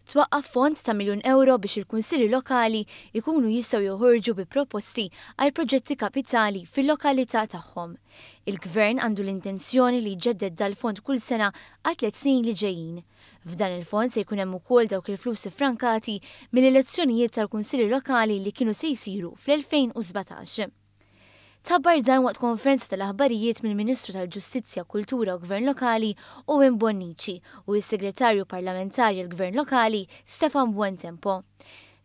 Twaqqaf fond ta' €1 miljun biex il-kunsilli lokali jkunu jistgħu joħorġu bi proposti għal proġetti kapitali fil-lokalità tagħhom. Il-Gvern għandu l-intenzjoni li jġedded dal-fond kull sena għal 3 snin li ġejjin. F'dan il-fond se jkun hemm ukoll dawk il-flus frankati mill-elezzjonijiet tal-kunsilli lokali li kienu se jsiru fl-2017. Tħabbar dan waqt konferenza tal-aħbarijiet mill-Ministru tal-Ġustizzja, Kultura u Gvern Lokali Owen Bonnici u s-Segretarju Parlamentari għall-Gvern Lokali Stefan Buontempo.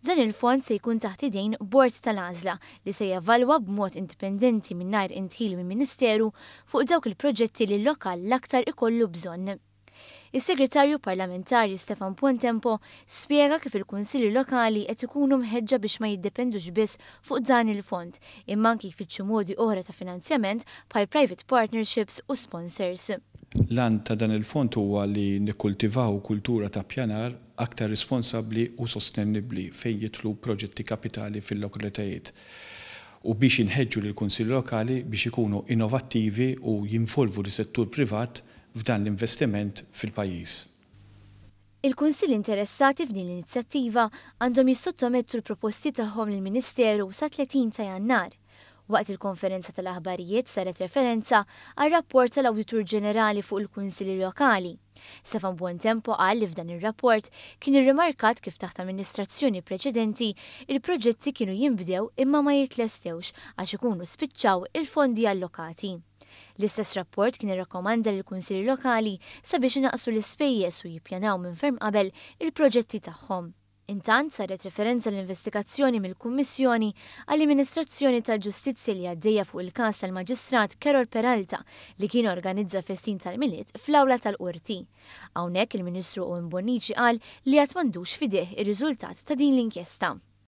Dan il-fond se jkun taħt idejn bord tal-għażla li se jevalwa b'mod indipendenti mingħajr indħil mill-Ministeru fuq dawk il-proġetti li l-lokal l-aktar ikollu bżonn. Is-Segretarju Parlamentari Stefan Buontempo spjega kif il-kunsilli lokali qed ikunu mħeġġa biex ma jiddependux biss fuq dan il-fond, imma anki jfittxu modi oħra ta' finanzjament bħal private partnerships u sponsors. L-għan ta' dan il-fond huwa li nikkultivaw kultura ta' pjanar aktar responsabbli u sostenibbli fejn jidħlu proġetti kapitali fil-lokalitajiet u biex inħeġġu lill-kunsilli lokali biex ikunu innovattivi u jinvolvu l-settur privat f'dan l-investiment fil-pajjiż. Il-kunsilli interessati f'din l-inizjattiva għandhom jissottomettu l-proposti tagħhom lill-Ministeru sa 30 ta' Jannar. Waqt il-konferenza tal-aħbarijiet saret referenza għal rapport tal-Awditur Ġenerali fuq il-kunsilli lokali. Stefan Buontempo qal li f'dan ir-rapport kien irrimarkat kif taħt amministrazzjoni preċedenti il-proġetti kienu jinbdew imma ma jitlestewx għax ikunu spiċċaw il-fondi allokati. L-istess rapport kien irrakkomanda lill-kunsilli lokali sabiex inaqqsu l-ispejjeż u jippjanaw minn ferm qabel il-proġetti tagħhom. Intant saret referenza l-investigazzjoni mill-Kummissjoni għall-Amministrazzjoni tal-Ġustizzja li għaddejja fuq il-każ tal-Maġistrat Carol Peralta li kien organizza festin tal-Milied fl-awla tal-Qorti. Hawnhekk il-Ministru Owen Bonnici qal li għad m'għandux f'idejh ir-riżultat ta' din l-inkjesta.